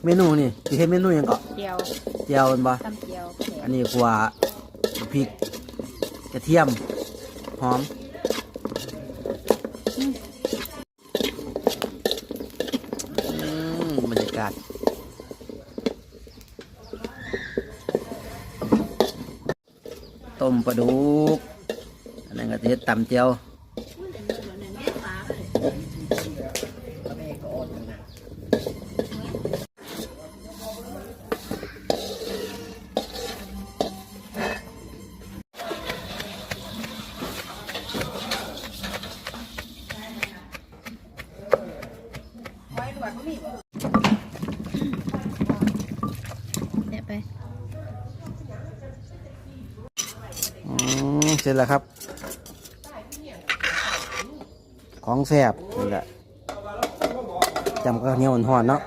ເມນູນີ້ຊິເຮັດເມນູຫຍັງເກາະ? ແຈ່ວ ແຈ່ວແມ່ນບໍ່? ຕຳແຈ່ວ ອັນນີ້ຂົ້ວ ພິກ ກະທຽມ ຫອມ. ອືມ ບັນຍາກາດ ຕົ້ມປາດຸກ ອັນນັ້ນກໍຊິເຮັດຕຳແຈ່ວ. ແຊບໄປ ອືມ ເສັດແລ້ວຄັບ ຂອງແຊບນີ້ແຫຼະ ຈ້ຳກັບເຂົ້າໜຽວຮ້ອນໆເນາະ.